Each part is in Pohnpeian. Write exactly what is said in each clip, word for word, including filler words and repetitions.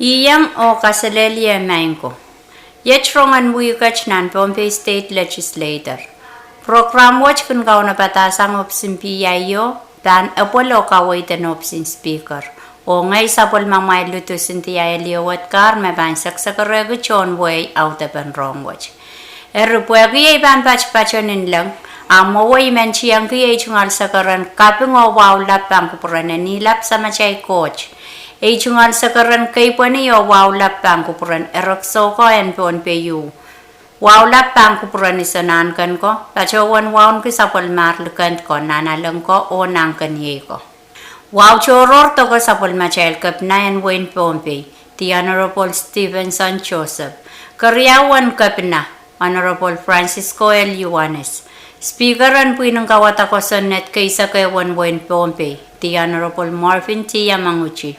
Iang oh kaselehlie maing ko. Iet rongen wihket nan Pohnpei State Legislature, prokram wet kin kaunopada sang ohpis en PIO, pahn epwel oh kaweid en ohpis en Speaker, oh ngehi sapwellimamwail Ludu Cynthia Eliowet Carr me pahn seksekerehki tohn wehi audepen rohng wet. Eri pwehki ei pahn patpato nin leng, a mwowe I men tiengki ei tungoal sekeren kaping oh wahu lap pahn kupwuren en Ihlap Samatail Koht, ei tungoal sekeren keipweni oh wahu lap pahn kupwuren erekiso ko en Pohnpei, wahu lap pahn kupwuren Iso Nahnken ko, patohwan wauneki sapwellimahr likend ko, nanalek ko oh nahnkeniei ko. Wahu tohrohr doke sapwellimatail Kepina en wehin Pohnpei, The Honorable Stephenson Joseph, keriau en Kepina, Honorable Francisco L. Ioanis, Speaker en pwihn en kauwada kosonned keisek ehu en wehin Pohnpei, The Honorable Marvin T. Yamaguchi,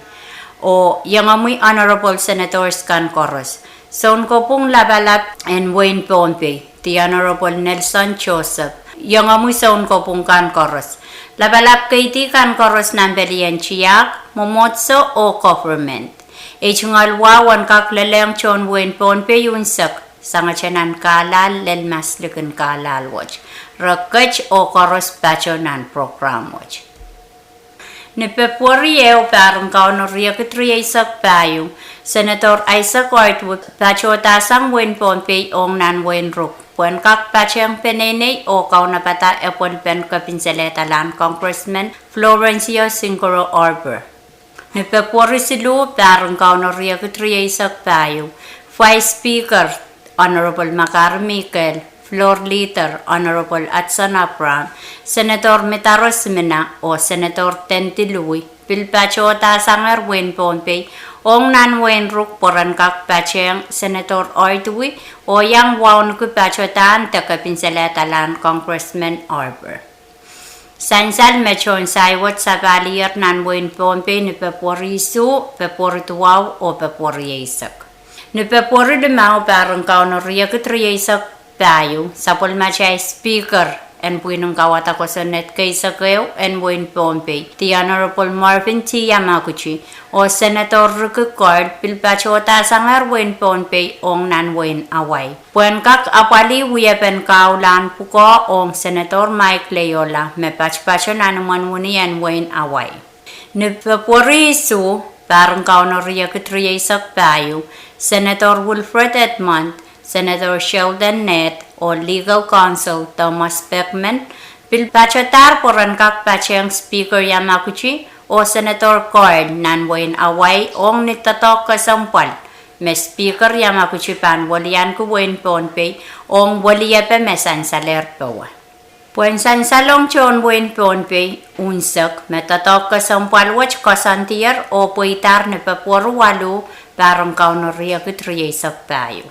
oh iengomwi Honorable Senators kan koaros, Sounkopwung Lapalap en wehin Pohnpei, The Honorable Nelson Joseph, iengomwi sounkopwung kan koaros, lapalap keidi kan koaros nan pelien tiahk, mwomwohdiso oh government. Ei tungoal wahu en kak lelehng tohn wehin Pohnpei unsek, sangete nan kahlahl lel maslikin kahlahl wet. Re ket oh koaros pato nan prokram wet. Ni Pebruari ehu, pahr en Kauno riekid rieisek pahieu, Senator Isaac Oidwi patohdahsang wehin Pohnpei ong nan wehin Ruk, pwehn kak patehng peneinei oh kaunopada epwelpen kepinselehda lahn Congressman Florencio Sincoro-Arbour. Ni Pebruari siluh, pahr en Kauno riekid rieisek pahieu, Vice Speaker, Honorable Makari Mikel, Floor Leader, Honorable Hudson Abraham, Senator Mitaro Simina, oh Senator Tendai Lui, pil patohdahsangehr wehin Pohnpei ong nan wehin Ruk pwe ren kak patehng Senator Oidwi oh iang wauneki patohdahn de kepinselehda lahn Congressman Arbour. Sansal me tohn sai wet sapahlier nan wehin Pohnpei ni Pebruari isuh, Pebruari duwau oh Pebruari eisek. Ni Pebruari limau, pahr en Kauno riekid rieisek pahieu, sapwellimatail Speaker en pwihn en kauwada kosonned keisek ehu en wehin Pohnpei, The Honorable Marvin T. Yamaguchi, oh Senator Ricky Carl pil patohdahsangehr wehin Pohnpei ong nan wehin Hawaii, pwehn kak apwalih wiepen kahlahn pwukoa ong Senator Mike Leola me patpato nan imwen wini en wehin Hawaii. Ni Pebruari isuh, pahr en Kauno riekid rieisek pahieu, Senator Wilfred Edmund, Senator Sheldon Ned, oh Legal Counsel Thomas Beckman pil patohdahr pwe ren kak patehng Speaker Yamaguchi oh Senator Carl nan wehin Hawaii ong ni doadoahk kesempwal me Speaker Yamaguchi pahn welianki wehin Pohnpei ong weliepe me sansalehr powe. Pwehn sansalong tohn wehin Pohnpei unsek me doadoahk kesempwal wet koasoandier oh pweidahr ni Pebruari waluh, pahr en Kauno riekid rieisek pahieu.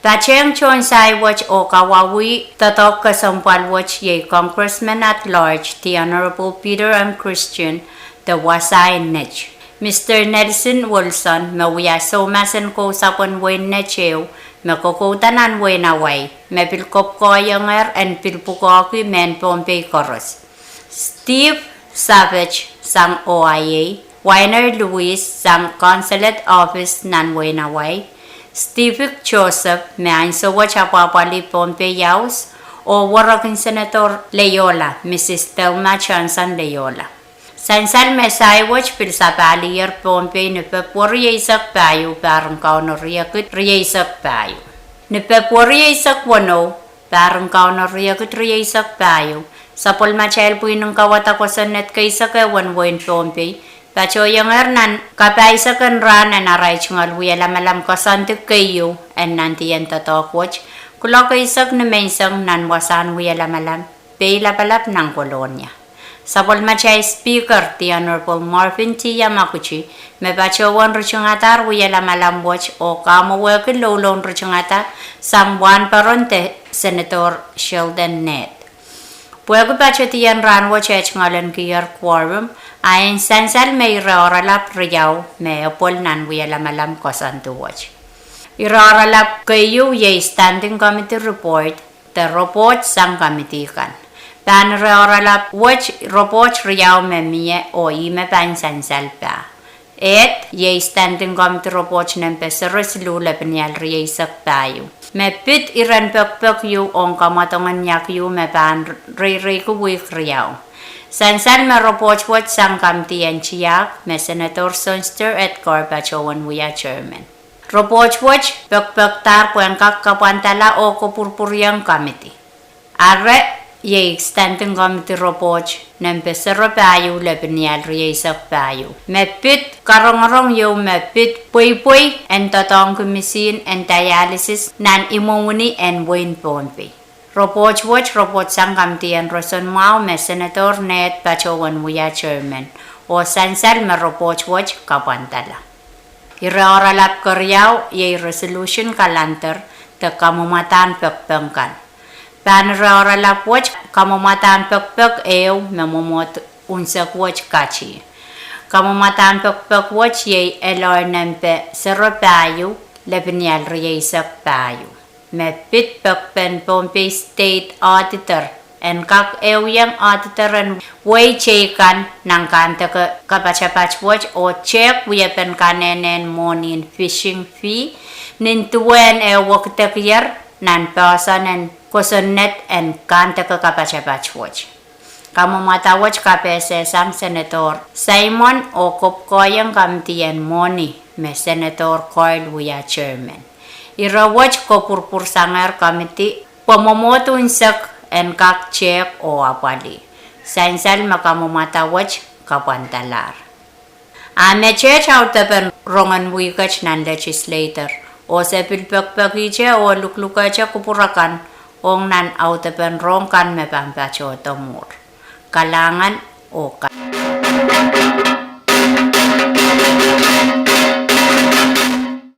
Patehng tohn sai wet oh kawauwih doadoahk kesempwal wet iei Congressman at Large, The Honorable Peter M. Christian, de wasa en Nett, Mister Nelson Wilson, me wia soumas en kousapwen wehin Nett ehu, me kokouda nan wehin Hawaii, me pil kopwukoahiengehr en pil pwukoahki mehn Pohnpei koaros: Steve Savage sang O I A, Wainer Louis sang Consulate Office nan wehin Hawaii, Stephen Joseph, me ansou wet apwapwalih Pohnpei House, oh werek en Senator Leola, Mrs Thelma Johnson Leola. Sansal me sai wet pil sapahlier Pohnpei ni Pebruari eisek pahieu, pahr en Kauno riekid rieisek pahieu. Ni Pebruari eisek weneu, pahr en Kauno riekid rieisek pahieu, sapwellimatail pwihn en kauwada kosonned keisek ehu en wehin Pohnpei patohiengehr nan kapahisek en rahn en arail tungoal wielamalam koasoandi keieu en nandien doadoahk wet, kuloak eisek nimenseng nan wasahn wielamalam, Peilapalap nan Kolonia. Sapwellimatail Speaker, The Honorable Marvin T. Yamaguchi, me patohwan ritingadahr wielamalam wet oh kamwowehki loaloan ritingada sang wahnpoaron de Senator Sheldon Ned. Pwehki patedien rahn wet eh tungoalenkier quorum, a en sansal me ire oaralap riau me epwel nan wielamalam koasoandi wet. Ire oaralap keieu iei Standing Committee Report, de report sang committee kan. Pahn ire oaralap wet report riau me mie oh ihme pahn sansal pah. Ed iei Standing Committee report nempe sero siluh lepin ial rieisek pahieu. Me pid iren pekpek ieu ong kamwadongen iak ieu me pahn reireiki wihk riau. Sansal me report wet sang kamidi en tiahk me Senator Sonster Edgar patohwan wia chairman. Report wet pekpekdahr pwehn kak kapwandala oh kopwurpwuriong kamidi. Are iei Standing Committee report nempe sero pahieu lepin ial rieisek pahieu. Me pid karongorong ieu me pid pweipwei en doadoahngki misihn en dialysis nan imwowini en wehin Pohnpei. Report wet report sang kamidi en roson mwahu me Senator Ned patohwan wia chairman, oh sansal me report wet kapwandala. Ire oaralap keriau iei resolution calendar de kamwomwadahn pekpek kan. Pahn ire oaralap wet kamwomwadahn pekpek ehu me mwomwohd unsek wet kati. Kamwomwadahn pekpek wet iei eloi nempe sero pahieu lepin ial rieisek pahieu. Me pid pekpen Pohnpei State Auditor en kak ehuiong auditor en wehi teikan nan kandeke kapatapat wet oh tehk wiepen kanehnen mwohnin fishing fee, nin duwen eh wekidekier nan poahsoan en kosonned en kandeke kapatapat wet. Kamwomwada wet kapehsehsang Senator Simon oh kopwukoahiong kamidi en mwohni me Senator Koil wia chairman. Ire wet kopwurpwursangehr kamidi pwe mwomwohd unsek en kak tehk oh apwalih. Sansal me kamwomwada wet kapwandalahr. A meteht audepen rongen wihket nan legislature, oh se pil pekpekihte oh luklukehte kupwur akan ong nan audepen rohng kan me pahn patohdo mwuhr. Kalahngan oh ka